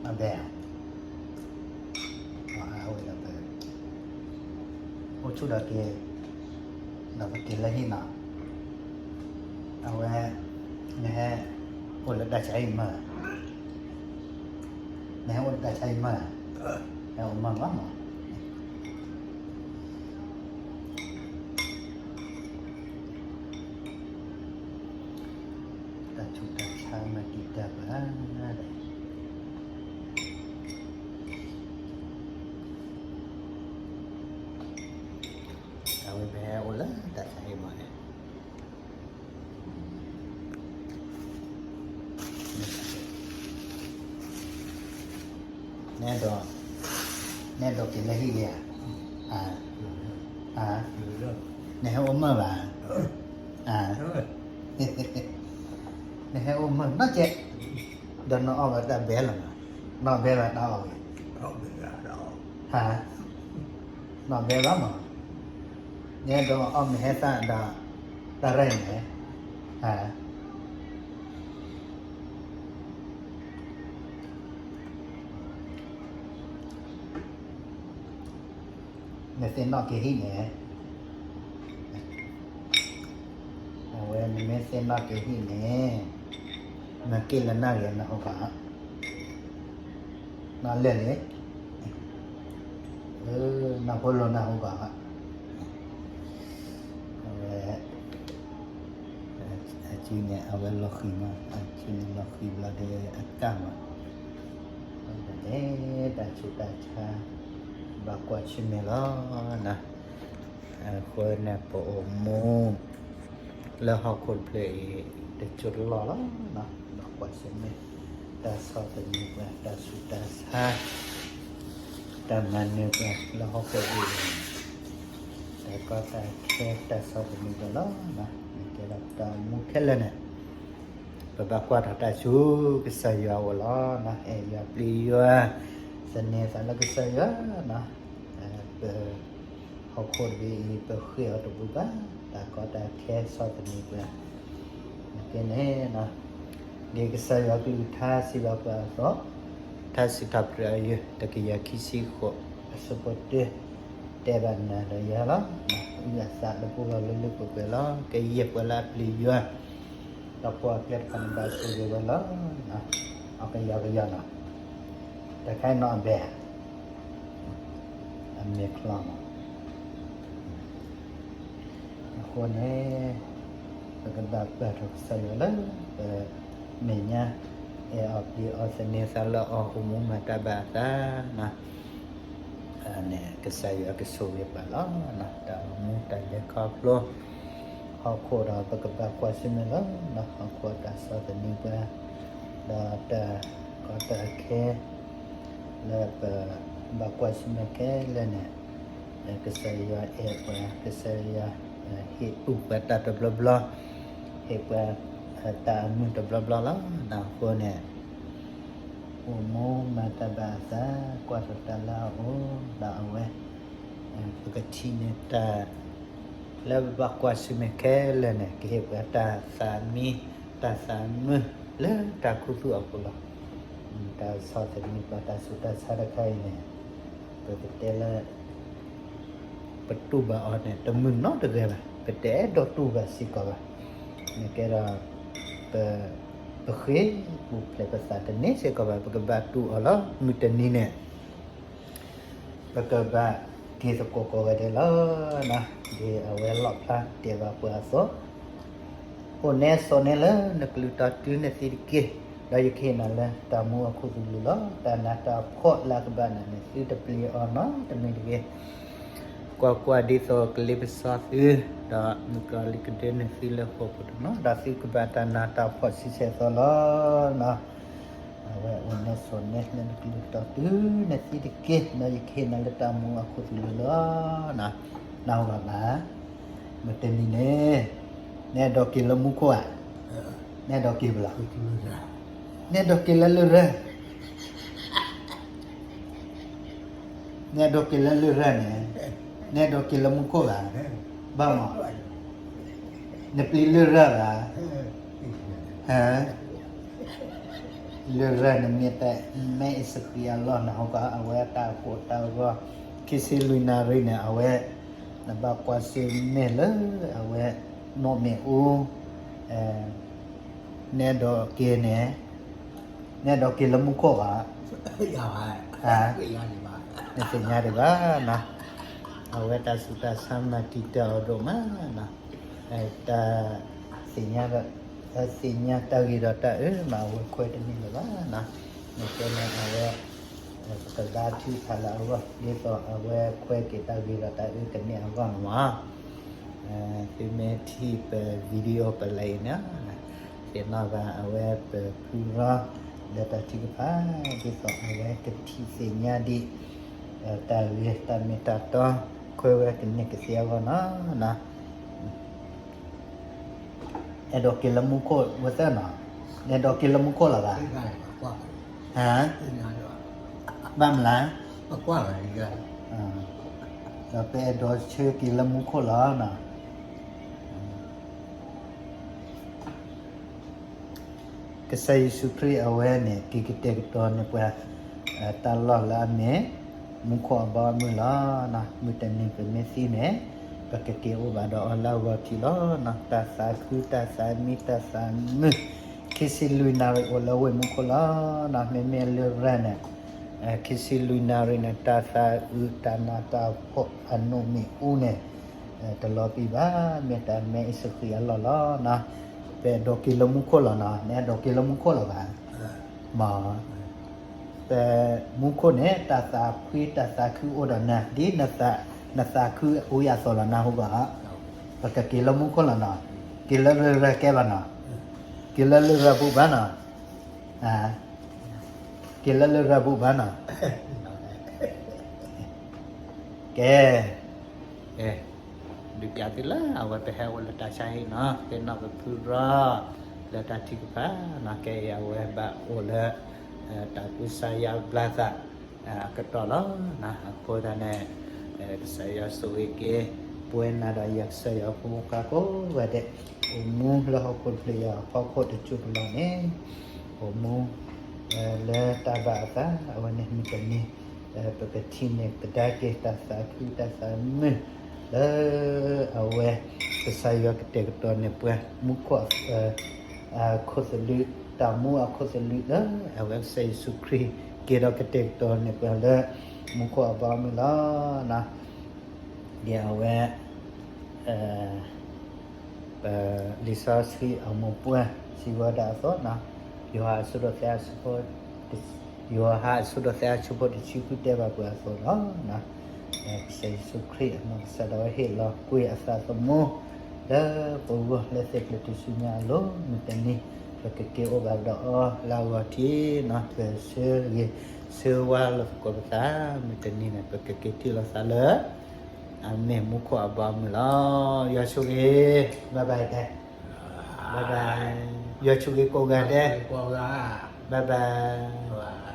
အဘဲ, အဝဲဒီးပ, အိၣ်ဆူၣ်ဒီးက့ၤ, ဒီးပက့ၤလၢဟံၣ်နီၤ, အဝဲ, နဟဲ, အိၣ်လၢတၢ်ဆါဟံၣ်မၢ်, နဟဲအိၣ်လၢတၢ်ဆါဟံၣ်မၢ်, ဟဲအိၣ်မၢ်မးမး တၢ်ဆူးတၢ်ဆါမၤတံာ်တာ်ပှၤဒီး, အဝဲပဟဲအိၣ်လၢတၢ်ဆါဟံၣ်မးန့ၣ်, နအဲၣ်ဒိး, နအဲၣ်ဒိးက့ၤလၢဟံၣ်လံဧါ, နဟဲအိၣ်မၢ်ဘၣ်, နဟဲအိၣ်မၢ်နီၢ်ကဲ, ဒီးနအီၣ်ဘၣ်တၢ်ဘဲလီၤမး, နအီၣ်ဘဲဘၣ်တၢ်အီၣ်ဝဲ, နအီၣ်ဘဲဘၣ်မး, နအဲၣ်ဒိးအီၣ်မ့ၢ်ဟဲသၣ်ဒီး, တၢ်ရဲၣ်န့ၣ်, နသ့ၣ်နီၣ်က့ၤဟံၣ်န့ၣ်, အဝဲနမ့ၢ်သ့ၣ်နီၣ်က့ၤဟံၣ်န့ၣ်, နက့ၤလၢနၢ်ဂ့ၤနဟူဘၣ်, နလဲၣ်န့ၣ်, နဖိလိာ်နၢ်ဟူဘၣ်, အဝဲ အစုန့ၣ် အဝဲလီၤဃံၤမး, အစုန့ၣ်လီၤဃံၤဘျီဒီးအကၢ်မး, န့ၣ် တၢ်ဆူးတၢ်ဆါ ဘၣ်ကွၢ်ဆၢၣ်မဲာ်လီၤ. အဃိန့ၣ် ပအိၣ်မူ လၢဟီၣ်ခိၣ်တဖျၢၣ်အံၤ တစိၢ်တလီၢ်လီၤ. ဘၣ်ကွၢ်ဆၢၣ်မဲာ် တၢ်ဆီၣ်သနံးပှၤ တၢ်ဆူးတၢ်ဆါ တၢ်မၤနၢၤပှၤလၢဟီၣ်ခိၣ်အံၤန့ၣ် တၢ်ကီတၢ်ခဲ တၢ်ဆီၣ်သနံးပှၤလီၤ. မ့ၢ်ကဲဒီးတၢ်အိၣ်မူခဲလၢာ်န့ၣ် ပဘၣ်ကွၢ်ထီၣ်တၢ်ဆူကစၢ်ယွၤအအိၣ်လီၤ. အဲၣ်ယွၤပျံၤယွၤ သန့ၤသးလၢကစၢ်ယွၤ ပ ဟီၣ်ခိၣ်တဘ့ၣ်အံၤ ပဃ့ၢ်အီၤတဘူးဘၣ်, တၢ်ကီတၢ်ခဲဆီၣ်သနံးပှၤ ကဲန့ၣ် ဒ်ကစၢ်ယွၤကလုၢ်ကထါစံးဘၣ်ပှၤအသိး, ထါစံးထီၣ်ပတြၢၤအယုၢ် တကယၤခံဆံဃိး အဆၢဖိတၢ တဲဘၣ်နၤဒီးယၤလီၤ. အုၣ်အသးလၢပဂီၢ်လၢလၢပှဲၤပှဲၤလီၤ. ကယဲၢ်ပှၤလၢအပျံၤယွၤ ဒီးဖိအကျဲတဖၣ်န့ၣ်ဘၣ်ဆိၣ်ဂ့ၤဝဲလီၤ. အကယီကယီနီၤ, တၢ်ခဲအံၤနီၢ်အဘဲ အမဲာ်ချီမး. အဃိန့ၣ် ပကဘၣ်ပာ်ထီၣ်ကစၢ်ယွၤလၢ ပမဲာ်ညါ အဲၣ်အီၤပျံၤအီၤ သန့ၤသးလၢအီၤ အိၣ်မူမၤတၢ်ဘၣ်အသး န့ၣ် ကစၢ်ယွၤကဆိၣ်ဂ့ၤပှၤလီၤ. တၢ်အိၣ်မူတၢ်လဲၤခီဖျိ ဟီၣ်ခိၣ်ဒီးပကဘၣ်ကွၢ်ဆၢၣ်မဲာ်လီၤ. ဟီၣ်ခိၣ်တၢ်ဆီၣ်သနံးပှၤ ဒီးတၢ်ကီတၢ်ခဲ လၢပဘၣ်ကွၢ်ဆၢၣ်မဲာ်ခဲလၢာ်န့ၣ် ကစၢ်ယွၤအဲၣ်ပှၤ ကစၢ်ယွၤ ဟ့ၣ်တူၢ်ပှၤတၢ်တဘျီဘျီ ဟ့ၣ်ပှၤ တၢ်အမုာ်တဘျီဘျီလီၤ. အဃိန့ၣ် အိၣ်မူမၤတၢ်ဘၣ်အသး ကွၢ်ထီၣ်တၢ်လၢအအိၣ်ဒီးအဝဲ ပကထံၣ်န့ၢ်တၢ် လၢပဘၣ်ကွၢ်ဆၢၣ်မဲာ်ခဲလၢာ်န့ၣ် ကဟ့ၣ်ပှၤတၢ်သးမံ တၢ်သးမုာ်လၢတၢ်ခူသူၣ်အပူၤလီၤ. တၢ်ဆီၣ်သနံးပှၤ တၢ်ဆူးတၢ်ဆါတခါအံၤန့ၣ် ပကတဲလၢ ပတူၢ်ဘၣ်အီၤန့ၣ် တမုာ်နီတဂၤဘၣ်, ပတအဲၣ်ဒိးတူၢ်ဘၣ်စ့ၢ်ကီးဘၣ်. နကဲဒီး ပ ပဃ့ၢ်ပူၤဖျဲးပသးတန့ၢ်စ့ၢ်ကီးဘၣ်, ပကဘၣ်တူၢ်အီၤလီၤ. မုၢ်တနံၤန့ၣ် ပကဘၣ်က့ၤသကိးကိးဂၤဒဲးလီၤ. ဒ်အဝဲလီၣ်ဖျါတဲဘၣ်ပှၤအသိး အိၣ်နဲဆိးနဲလၢနကလုၢ်တီတုၤနသံတက့ၢ်, ဒီးယကဟ့ၣ်နၤလၢတၢ်မူအခိၣ်သလုးလီၤ. တၢ်နးတၢ်ဖှီၣ်လၢအကဘၣ်နၤန့ၣ် သုတပျံၤအီၤနီတမံၤတဂ့ၤ. ကွၢ်ကွၢ်, ဒ်သိးကလ့ပစီသု, ဒီးမုၢ်ကီၤလံၤကဒၢနုာ်သုလၢဃိာ်ပူၤတနီၤ, ဒီးသုကဘၣ်တၢ်နးတၢ်ဖှီၣ်ဆံဆဲၣ်သီလီၤ. အဝဲအိၣ်နဲဆိးနဲလၢနကလုၢ်တီတုၤနသံတက့ၢ်, ဒီးယကဟ့ၣ်နၤလၢတၢ်မူအခိၣ်သလုးလီၤ. နၢ်ဟူဘၣ်ဘၣ်, မုၢ်တနံၤန့ၣ် နအဲၣ်ဒိးက့ၤလၢမူခိၣ်ဧါ, နအဲၣ်ဒိးက့ၤဘၣ်လီၤ, နအဲၣ်ဒိးက့ၤလၢလရာ် နအဲၣ်ဒိးက့ၤလၢလရာ်န့ၣ်, နအဲၣ်ဒိးက့ၤလၢမူခိၣ်ဘၣ်, ဘၣ်မး, နပျံၤလရာ်ဘၣ်, ဟါ, လၢရၢ်န့ၣ်မ့ၢ်တၢ်မဲအ့ၣ်စဃံးအလီၢ်န့ၣ် ဟီၣ်ကီး အဝဲတၢ်ကိၢ်တၢ်ဂီၤ ခံဆံလွံၢ်နၣ်ရံၣ်န့ၣ် အဝဲ နဘၣ်ကွၢ်ဆၢၣ်မဲာ်လၢအဝဲ နီၣ်မ့ၣ်အူ နဲဒိးက့ၤန့ၣ် နဲဒိးက့ၤလၢမူခိၣ်ဘၣ်, နသ့ၣ်ညါဒံးဘၣ်နီၤ, အဝဲတၢ်ဆူးတၢ်ဆါမၤတံာ်တာ်အီၤဒိၣ်မးနီၤ, တၢ်သ့ၣ်ညါ တၢ်သ့ၣ်ညါတၢ်ဂ့ၤဒီးတၢ်အၢ မၤအဝဲခွဲးတန့ၢ်လၢၤဘၣ်နီၤ, နတဲန့ၣ်အဝဲ ပကဘါထုကဖၣ်လၢအဂီၢ် ဒ်သိးအဝဲခွဲးက့ၤတၢ်ဂ့ၤဒီးတၢ်အၢကန့ၢ်အဂီၢ်န့ၣ်မး, သုမ့ၢ်ထံၣ်ပ video ပလဲၤအံၤန့ၣ် သ့ၣ်နီၣ်ဘၣ်အဝဲပဖုရီ လၢတၢ်ထုကဖၣ် ဒ်သိးအဝဲကထံၣ်သ့ၣ်ညါဒံး တၢ်ဂ့ၤတၢ်မ့ၢ်တၢ်တီ ခွဲးဝဲကန့ၢ်ကသ့အဂီၢ်နီၤ. အဲၣ်ဒိးက့ၤလၢမူခိၣ်ဝဲသၢနီၤ, အဲၣ်ဒိးက့ၤလၢမူခိၣ်လီၤဘၣ်, ဟါ, ဘၣ်မလၤ, ဒီးပအဲၣ်ဒိးဆၢက့ၤလၢမူခိၣ်လီၤနီၤ. ကစၢ်ယ့ၣ်ၡူးခရံာ်အဝဲန့ၣ် က့ၤကတဲာ်ကတီၤန့ၢ်ပှၤ တၢ်လီၢ်လၢအမ့ၢ် မူခိၣ်အဘီအမုၢ်လီၤ. မုၢ်တနံၤပမ့ၢ်သံန့ၣ် ပကက့ၤအိၣ်ဘၣ်ဒီးအီၤလၢအဂီၢ်ထံးလီၤ. တၢ်သးခု တၢ်သးမံ တၢ်သးမုာ် ခံဆံလွံၢ်နၣ်ရံၣ်အိၣ်လၢဝ့ၢ်မူခိၣ်လီၤ. မ့မ့ၢ်လၢရၢ်န့ၣ် ခံဆံလွံၢ်နၣ်ရံၣ်န့ၣ် တၢ်သးအုး တၢ်နးတၢ်ဖှီၣ် အနိၣ်မ့ၣ်အူန့ၣ် တလီၤပံာ်ဘၣ်, မ့ၢ်တၢ်မဲအ့ၣ်စဃံးအလီၢ်လီၤ. ပအဲၣ်ဒိးက့ၤလၢမူခိၣ်လီၤနီၤ, နအဲၣ်ဒိးက့ၤလၢမူခိၣ်လီၤဘၣ်, မ့ၢ် ပမူခိၣ်န့ၣ် တၢ်သးဖှံ တၢ်သးခုအိၣ်ဒီးနၤ ဒ်နသးခုဝံအသိးလီၤ နၢ်ဟူဘၣ်, ပကက့ၤလၢမူခိၣ်လီၤနီၤ, က့ၤလၢလရာ်ကဲဘၣ်နီၤ, က့ၤလၢလရာ်ဘူးဘၣ်နီၤ, က့ၤလၢလရာ်ဘူးဘၣ်နီၤ, ကဲ ဒုးပျးသုလၢ အဝဲပဟဲအိၣ်လၢတၢ်ဆါဟံၣ်နီၤ, သ့ၣ်နီၣ်ပဖုရီ လၢတၢ်ထုကဖၣ်နီၤ, ကဲအံၤအဝဲဘၣ်အိၣ်လၢ တၢ်ကူစါယါဘျါသး အကတီၢ်လီၤ. အဃိသတးန့ၣ် ကစၢ်ယွၤဆိၣ်ဂ့ၤက့ၤ ပဝဲနၤဒီးယၤကစၢ်ယွၤဖိမုၣ်ခွါကိးဂၤဒဲး, အိၣ်မူလၢဟီၣ်ခိၣ်ဖျၢၣ်အံၤအဖီခိၣ်တစိၢ်တလီၢ်န့ၣ်, အိၣ်မူ လၢတၢ်ဘၣ်အသး အဝဲန့ၣ်မုၢ်တနံၤ ပကထံၣ်န့ၢ်ကဒါက့ၤတၢ်သးခုတၢ်သးမုာ် လၢအဝဲ ကစၢ်ယွၤကတဲာ်ကတီၤန့ၢ်ပှၤ မူခိၣ် အခိၣ်သလုး တၢ်မူအခိၣ်သလုးလၢ အဝဲကစၢ်ယ့ၣ်ၡူးခရံာ် က့ၤဒီးကတဲာ်ကတီၤန့ၢ်ပှၤလၢ မူခိၣ်အဘီအမုၢ်လီၤ. ဒ်အဝဲ ပလံာ်စီဆှံအမိၢ်ပှၢ်စံးဝဲဒၣ်အသိး, ယိၤဟၣ်အဆၢဒိၣ်သၢ အဆၢဖိ, ယိၤဟၣ်အဆၢဒိၣ်သၢ အဆၢဖိတဆံဃုတဲဘၣ်ပှၤအသိးလီၤ. ကစၢ်ယ့ၣ်ၡူးခရံာ်အနီၢ်ကစၢ်ဒၣ်ဝဲဟ့ၣ်လီၤကွံာ်အသးသမူ လၢပဂီၢ်လၢသ့ၣ်ဖျၢၣ်ထူၣ်စုညါအလိၤ မုၢ်တနံၤ ပကက့ၤအိၣ်ဘၣ်ဒီးအီၤလၢအဂီၢ်ထံးနီၤ, ပဆၢဂ့ၤဆၢဝါလိာ်သကိးပသး မုၢ်တနံၤန့ၣ် ပကက့ၤထံၣ်လိာ်သးလၢ အမ့ၢ်မူခိၣ်အဘီအမုၢ်လီၤ. ယွၤဆိၣ်ဂ့ၤ, bye bye တဲ, bye bye, ယွၤဆိၣ်ဂ့ၤကိးဂၤဒဲး, bye bye.